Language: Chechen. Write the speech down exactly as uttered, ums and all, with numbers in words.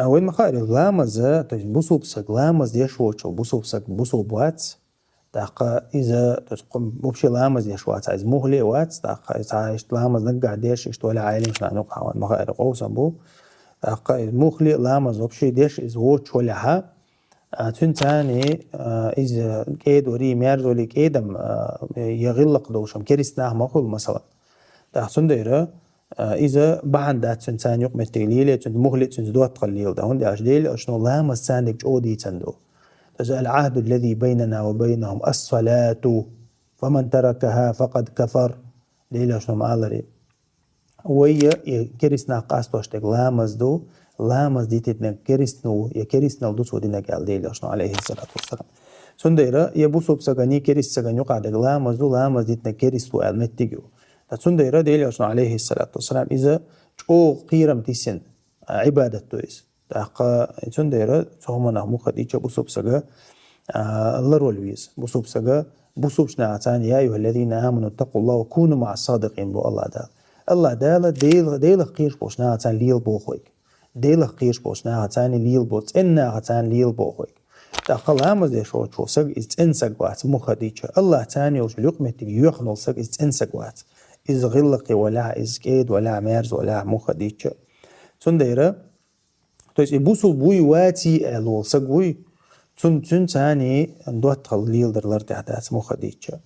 А вайн ма хаъара, ламаз, то есть бусалба саг ламаз деш воацачо, бусалба саг бусалба вац, тӀаккха иза, то есть кхо-, вообще ламаз деш вац, иза мухӀле а вац, тӀаккха иза иштта ламаз наггахь деш, иштта вале Ӏелимаш нах юкъахь вайн ма хаъара къовсам бу, тӀаккха иза мухӀле а ламаз вообще деш иза воцуш валехьа, а, цуьнан царна, а, иза кӀеда варий, мерза валий кӀеда-м, а, я гӀиллакх долуш-м керста нах ма хуьлу, масала. ТӀаккха цундела, а, иза бахьана дац цуьнан царна юкъаметтиг лело, цуьнца мухӀле а, цуьнца доттагӀалла леладан, хӀунда аьлча Делан Элчано ламаз царна дерг чӀогӀа дийцина ду. Иза: «العهد الذي بيننا وبينهم الصلاة فمن تركها فقد كفر». Делан Элчано ма аллара. Вай я и керста нах къастош дерг ламаз ду, ламаз дитинарг керста ву, я керстанал ду цо динарг, аьлла Делан Элчано, Ӏалайхиссалату вассалам. Цундела я бусалба сагана, я керста сагана юкъахь дерг ламаз ду, ламаз дитинарг керста ву аьлла меттиг ю. Ткъа цундела Делан Элчано, Ӏалайхиссалату вассалам, иза чӀогӀа кхерам тиссина, а, Ӏибадат ду иза. ТӀаккха цундела цу хӀуманах муха дийцча бусалба сага, а, ларвала веза. Бусалба сага, бусалбачу нахаца: «يا أيها الذين آمنوا اتقوا الله وكونوا مع الصادقين», боху АллахӀ Дала. АллахӀ Дала Дела-, Делах кхоьруш болчу нахаца лела боху вайга. Делах кхоьруш болчу нахаца лела боху, цӀена нахаца лела боху вайга. ТӀаккха ламаз деш воцучу сага, иза цӀена саг вац, муха дийцча. АллахӀ царна йолчу юкъаметтиг йоьхна волу саг, иза цӀена саг вац. Иза гӀиллакхе валехьа, иза кӀеда валехьа, мерза валехьа, муха дийцча. Цундела, то есть и бусалба вуй, ваций аьлла волу саг вуй, цун-, цуьнан царна доттагӀалла леладар лар тӀехь дац, муха дийцча.